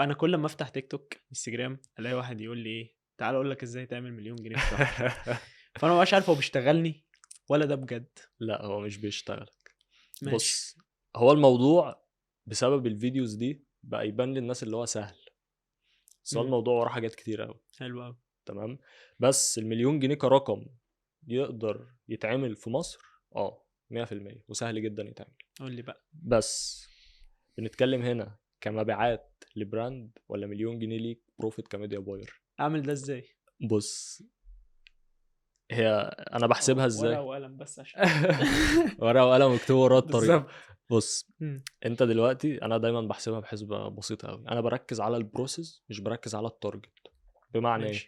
انا كل ما افتح تيك توك، انستجرام، الاقي واحد يقول لي ايه: تعال اقول لك ازاي تعمل مليون جنيه في شهر. فانا مبقاش عارف هو بيشتغلني ولا ده بجد. لا، هو مش بيشتغلك. ماشي. بص، هو الموضوع بسبب ال videos دي بقى يبان للناس اللي هو سهل، بس هو الموضوع وراه حاجات كتير قوي. حلو قوي. تمام، بس المليون جنيه كرقم يقدر يتعمل في مصر 100%، وسهل جدا يتعمل. قول لي بقى. بس بنتكلم هنا كمبيعات ل brand ولا مليون جنيه ليك profit ك media buyer؟ اعمل ده ازاي؟ بص، هي انا بحسبها ازاي. ورقة وقلم بس عشان ورقة وقلم واكتبوا ورا الطريق. بالظبط. بص، انت دلوقتي انا دايما بحسبها بحسبه بسيطة قوي، انا بركز على ال process مش بركز على ال target. بمعنى ايه؟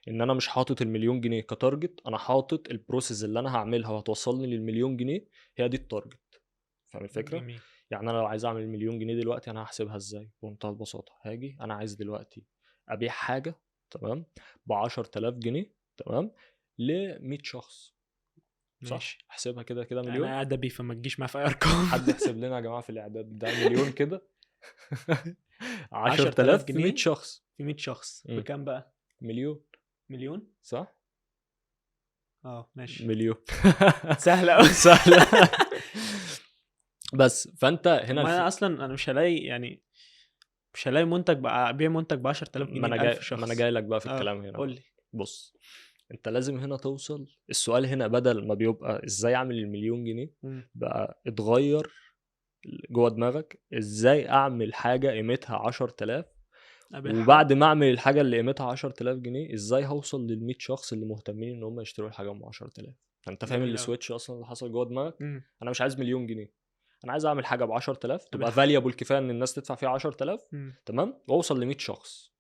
ان انا مش حاطط المليون جنيه ك target، انا حاطط ال process اللي انا هعملها وهتوصلني للمليون جنيه، هي دي ال target. فاهم الفكره؟ جميل. يعني انا لو عايز اعمل مليون جنيه دلوقتي، انا هحسبها ازاي؟ بمنتهى البساطه، هاجي انا عايز دلوقتي ابيع حاجه، تمام، ب 10000 جنيه، تمام، ل 100 شخص، صح؟ ماشي. احسبها كده كده مليون. انا ادبي فما تجيش معايا في أي ارقام. حد يحسب لنا يا جماعة في الاعداد، ده مليون كده، 10,000 10000 في جنيه؟ 100 شخص. في 100 شخص. بكام بقى؟ مليون. مليون؟ صح؟ اه ماشي. مليون. سهلة قوي. سهله. بس فانت هنا ما انا اصلا انا مش هلاقي، يعني مش هلاقي منتج بقى ابيع منتج ب 10000 جنيه ما انا ل جاي 1000 شخص. ما انا جاي لك بقى في الكلام هنا. قول لي. بص، انت لازم هنا توصل السؤال هنا بدل ما بيبقى ازاي اعمل المليون جنيه، بقى اتغير جوه دماغك ازاي اعمل حاجة قيمتها 10000، أبيعها. وبعد ما اعمل الحاجة اللي قيمتها 10000 جنيه ازاي هوصل لل 100 شخص اللي مهتمين ان هم يشتروا الحاجة ام 10000. فانت فاهم جميل أوي. ال switch اصلا اللي حصل جوه دماغك؟ انا مش عايز مليون جنيه، انا عايز اعمل حاجة ب 10000 تبقى أبيعها. valuable كفاية ان الناس تدفع فيها 10000، تمام، واوصل ل 100 شخص.